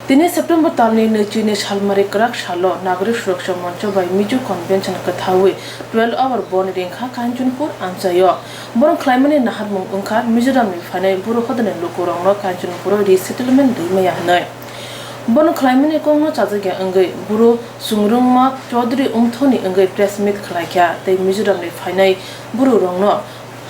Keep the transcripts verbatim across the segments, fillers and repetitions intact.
Tini September tal ni naichi ni salmari kwrak salo Nagorik Suraksha Moncho bai Mizo Convention kwthawi twelve hour bon ringkha Kanchanpur amchai yo. Bon khlaimani naharmung wngkha Mizoram ni phainai Bru hodani lukurokno Kanchanpur o resettlement rimaya hwnwi. Bon khlaimani kokno chajakya wngwi Bru Sungrungma Chaudhary Umtho ni wngwi press meet khlaikha tei Mizoram ni phainai Bru rokno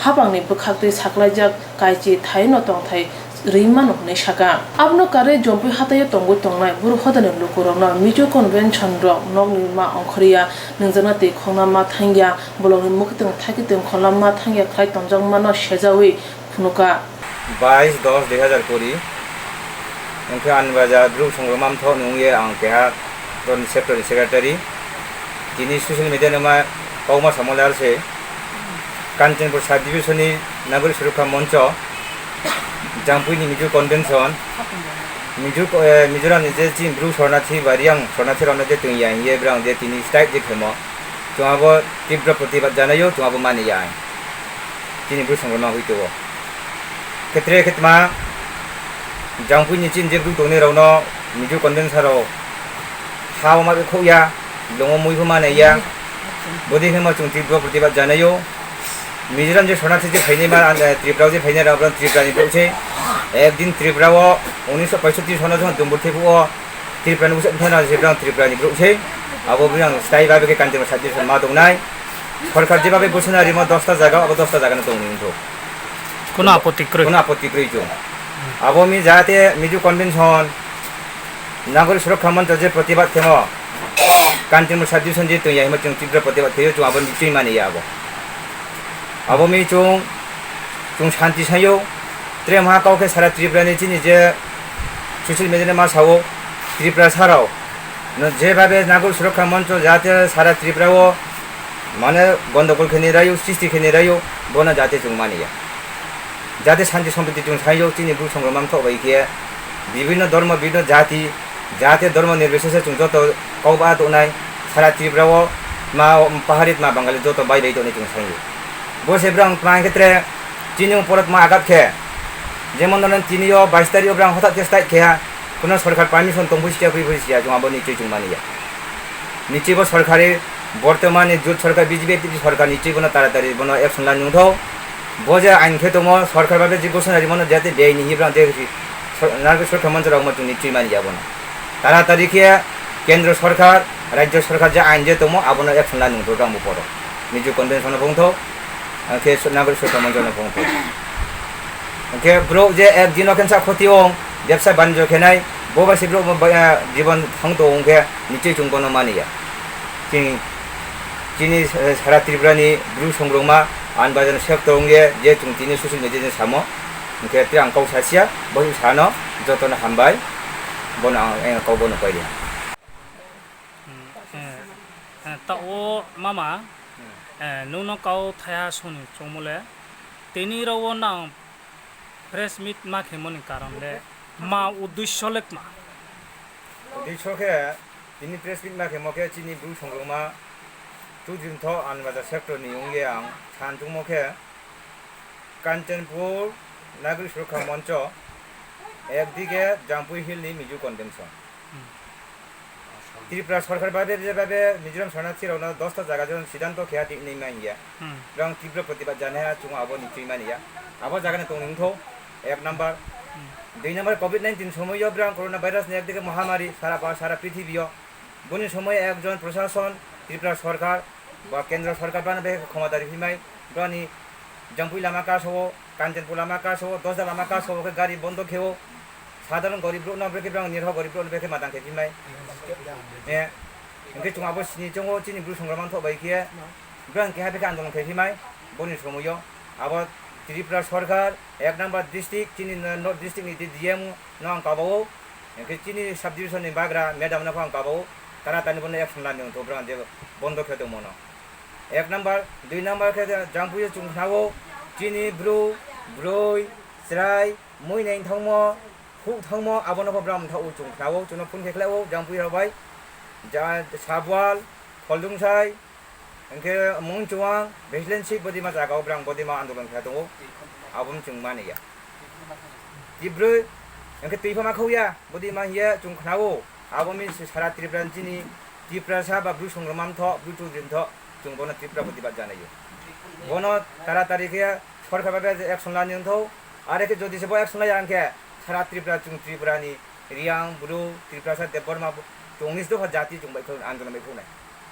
hapang ni bwkhaktwi saklaijak kaichi thaino tongthai rimano hwnwi sakha. Abono karwi Jompui hatai o tongwi tongnai Bru hodani lukurokno Mizo Convention rok nokni ma ongkhorya, nungjakna twi khongna ma thangya, bolongni muktwng thaikitwng khongna ma thangya khlai tongjakmano sejawi phunukha. Bais dos dui hazar kuri, wngkhe Anbajar Bru Songrongma Mthoh ni wngye ang keha sector ni secretary. Tini social media no ma kauma samo lar se, Kanchanpur subdivision ni Nagorik Suraksha Moncho, Jampui ni Mizo Convention, Mizo, eh, Mizoram ni je chini Bru sornathi ba Reang sornathi rokno je tongya hingye brang je tini strike je khemo, chung abo tibro protibad janai o, chung abo mani ya. Chini Bru Songrongma hoito o. Khetre khetma, Jampui ni chini je Bru tongnai rokno Mizo Convention rao ha o ma khouh ya, longo mui pho manai ya. Bodei khemo chung tibro protibad janai o. Mizoram je sornathi je phainai ma, eh, Tripura o je phainai rao, Tripura ni brouh se. Ekdin Tripura o unisho paishotti sono jong Dumbur thephuh o Tripura ni brouh se, Tripura ni brouh se. Abo brang stái babe khe Kanchanpur subdivision ma tongnai. Sorkar je babe ghosona rimo dosta zaga, abo dosta zaga no tong ni wngthou. Kono apotti kroi. Kono apotti kroi chung. Abo mi jate Mizo Convention, Nagorik Suraksha Moncho je protibad khemo, Kanchanpur subdivision je tongya himo chung tibro protibad khe o, chung abo ni chui mani ya abo. Abo mi chung, chung santi sai o, tre maha kau khe sara Tripura ni chini je social media ni ma sa o, Tripura sarao no je babe Nagorik Suraksha Moncho jate sara Tripura o mane gondogol khe ni rai o, sisti khe ni rai o, bono jate chung mani ya. Jate santi sompriti chung sai o, chini Bru Songrongma Mthoh bai khe bibhinno dhormo, bibhinno jati, jate dhormo nirbisheshe chung joto kau ba tongnai, sara Tripura o ma pahari ma Bangali joto bai bai tongnai chung sai o. Bo se brang tma khe tre chini ung porot ma agat khe, jemon nono tini yo bais tarik o brang hothat khe strike khe ha, kono sorkar permission tong phusia, phui phusia, chung abo ni chui chung mani ya. Nichoi bo sorkari, bortomani jut sorkar, B J P F D P sorkar nichoi bono taratari bono action la nung thou. Bo je ain khe tongmo sorkar babe je ghosona rimo no jate beyai ni hibra je si, sor-, Nagorik Suraksha Moncho rao mo chung nichoi mani ya bono. Taratari khe kendro sorkar, rajyo sorkar je ain je tongmo abono action la nung thou rang bo poro. Mizo Convention no phung thou, ang khe Nagorik Suraksha Moncho no phung thou. Ang khe brouh je ek din o khe sa khoti ong, bebsa banijyo khe nai, bo bai se brouh bo bai, ah, jibon thang tong ong khe nichoi chung bono mani ya. Chini, chini, eh, sara Tripura ni Bru Songrongma, Anbajar ni sector ong ye, je chung tini social media ni samo, hing khe tre ang kau sa sia, bo sa no, joto no hambai, bono ang, eh, kau bono pai ri ha. Hmm, eh, eh, ta o mama, eh, nung no kau thaiha soni chongmo le, tini rao wo nang press meet ma khemo ni karon le, ma uddesho le kma? Uddesho khe, tini press meet ma khemo khe chini Bru Songrongma, Chaudhary Mthoh Anbajar sector ni ong ye ang san chongmo khe, Kanchanpur Nagorik Suraksha Moncho, ekdige Jampui Hill ni Mizo Convention. Tripura sorkar babe je babe Mizoram sornathi rao no dosta zaga jon siddhanto khe ha tini ma hing ya. Brang tibro protibad janai ha, chung abo ni chui mani ya. Abo zaga no tong ni wngthou, ek number. Dui number, covid nineteen somoi yo brang corona virus ni ekdige mohamari sara pa-, sara prithibi yo. Boni somoi ekjon prosason, Tripura sorkar ba kendro sorkar brang no bekhe khomota ri phimai, brang ni Jampui lama kaso o, Kanchanpur lama kaso o, Dosda lama kaso o khe gari bondo khe o, sadharon gorib brouh no bekhe brang nirho gorib brouh no bekhe matang khe phimai. Eh, hing khe chung abo sini chong o chini Bru Songrongma Mthoh bai khe, brang keha bekhe andolon khe phimai, boni somoi yo. Abo Tripura sorkar, ek number district, chini North district ni D M no ang kaba ou, hing khe chini subdivision ni bagra madam no pho ang kaba ou, taratani bono action la ni wngthou brang je bondo khe tongmo no. Ek number, dui number khe Jampui yo chung khna ou, chini bru, broi, chrai, mui nai thangmo, huh thangmo, abo no pho brang mthaoh ou chung khna ou, chung no phone khe khlai ou, Jampui rao bai, ja-, Sabual, Kholdungsai, hing khe Mungchuang, Vigilance Seat bodei ma zaga wo brang bodei ma andolon khe tong ou, abo no chung mani ya. Tibroi, Hing khe tui pho ma khau ya, bodei ma hing ye chung khna ou. Abo mi se sara Tripura ni chini Tiprasa ba Bru songrongma mthoh, Bru Choudri mthoh, chung bono Tripura protibad janai ou. Bono taratari khe sorkar bai action la ni ong thou. Are khe jodi se bo action la ya hing khe, sara Tripura chung Tripura ni Reang, Bru, Tiprasa, Debbarma, chung unis dopha jati chung baihkhouh, andolon baihkhouh nai.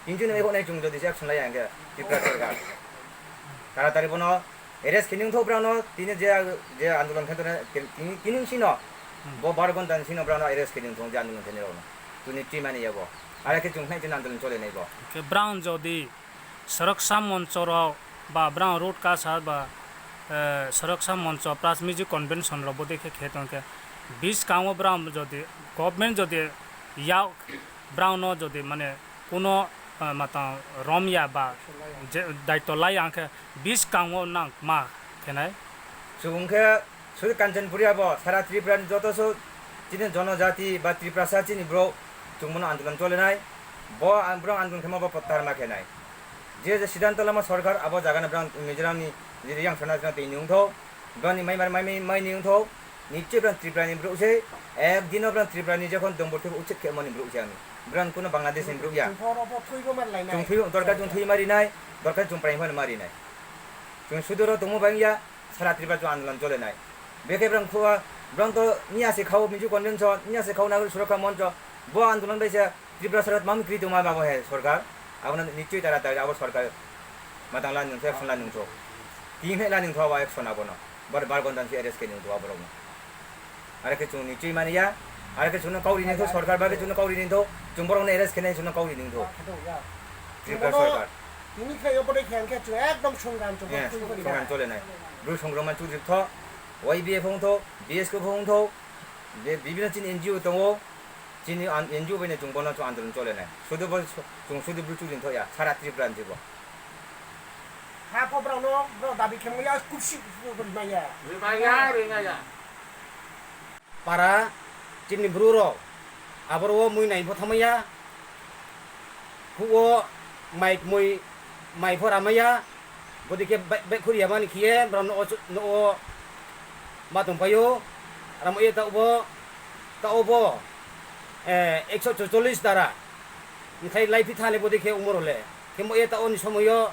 Kintu ni baihkhouh nai chung jodi se action la ya hing khe, Tripura sorkar taratari bono arrest khe ni ong thou brao no, tini je, je andolon khe tongnai, tini, tini sing no, bo baro ghonta ni sing no brao no arrest khe ni ong thou je andolon khenai rao no. Tini tui mani ya bo. Are khe chung khnai tini andolon chole nai bo. Khe brao jodi Swaroksa Moncho rao ba brao road kasa ba, Swaroksa Moncho plus music convention rao bodei khe khe tong khe, buskang wo brao jodi, government jodi yak brao no jodi mane kuno, matang rom ya ba, je daito lai ya hing khe buskang wo nang ma khe nai. Chung khe sudu Kanchanpuri ya bo, sara Tripura ni joto suh chini jonojati ba Tiprasa chini brouh, chung bono andolon chole nai. Bo, brao andolon khemo bo protyahar ma khe nai. Je je siddhanto lamo sorkar, abo zaga no brao Mizoram ni, je Reang sona sona tui ni ong thou, brao ni maimar mai, mai ni ong thou, nichoi brao Tripura ni brouh se, ek din no brao Tripura ni jokhon dongbor khe uchit khemo ni brouh se ami. Brao kuno Bangladesh ni brouh ya. Chung thui, dorkar chung thui ma ri nai, dorkar chung prai pho ma ri nai. Chung sudu ro tongmo bai ya, sara Tripura chung andolon chole nai. Bekhe brao khuwa, brao to niya se khao Mizo Convention, niya se khao Nagorik Surokha Moncho, bo andolon bai se Tripura sorkar tmam kri tongma babo he sorkar, abo no nichoi taratari abo sorkar matang la ni ong thou, action la ni ong thou. Tini khe la ni ong thou abo action abo no. Bar bar ghonta ni se arrest khe ni ong thou abo rao no. Are khe chung nichoi mani ya, are khe chung no kauri ni thou, sorkar ba khe chung no kauri ni thou, chung borao no arrest khe nai chung no kauri ni thou. Tripura sorkar. Tini khe yo bodei khe ang khe chung ekdom songram chung, songram chole nai. Bru songrongma Choudri mthoh, Y B F ong thou, B S K pho ong thou, bibhinno chini N G O tong ou, chini N G O bai no chung bono chung andolon chole nai. Sudu bo, chung sudu Bru Choudri mthoh ya, sara Tripura ni bo. Ha pho brao no, brao dabi khemo ya, kusi kusi rimai ya. Para, chini Bru rao, aboro wo mui nai pho thanngmai ya, huh wo mai, mui, mai pho ramai ya, bodei khe baihkhouh ri ya mani khe ye, brao no, no wo ma tongpai ou, aro mo ye taoh bo, taoh bo, ekso chocholis dara, mthai laiphi thanng le bodei khe ongmo rao le, khemo ye taoh wo ni somoi yo,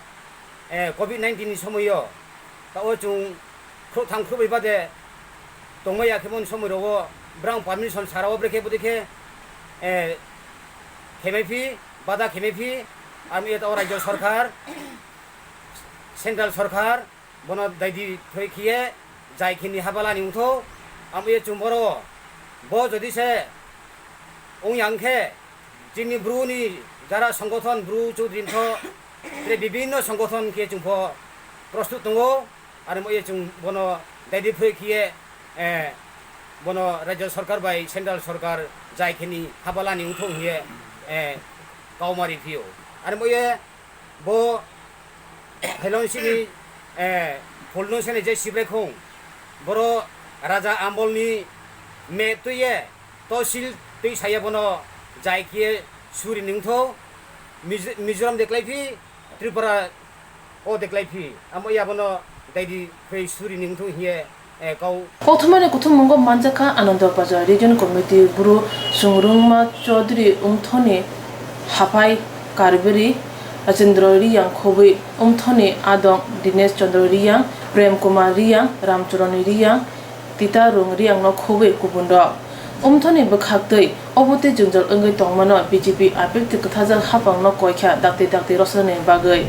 covid nineteen ni somoi yo, taoh wo chung khrouhtham khrouhbroi bade tongmai ya khemo ni somoi rao wo, brao permission sa rao wo brekhe bodei khe, khemaiphi, bada khemaiphi, aro mo ye taoh wo rajyo sorkar, central sorkar, bono daidi phroi khe ye, jai khe ni haba la ni ong thou, amo ye chung boro, bo jodi se ong ya ong khe, chini Bru ni jara songothon, Bru Choudri mthoh, tre bibhinno songothon khe chung pho prostut tong ou, aro mo ye chung bono daidi phroi khe ye, bono rajyo sorkar bai central sorkar jai khe ni haba la ni ong thou hing ye, kauma ri phi ou. Aro mo ye bo Hailongsi ni, Phulnungsa ni je Sibrai khong, boro raja amol ni map tui ye, tosil tuisa ye bono jai khe ye suri ni ong thou, Mizo-, Mizoram de kláiphi, Tripura wo de kláiphi, amo ye abo no daidi phroi suri ni ong thou hing ye, kau. Kauthumani kuthumung wo manjakha Ananda Bazar Region Committee Bru Sungrungma Chaudhary Umtho ni haphai Karberi Rajendra Reang khoboi Umtho ni adong Dinesh Chandra Reang, Prem Kumar Reang, Ramcharan Reang, Titarung Reang no khoboi kubun rao. Umtho ni bwkhaktwi obo tei jwngjal wngwi tongmano B J P apik twi kwthajak haphang no koikha dakti dakti rosrani bagwi.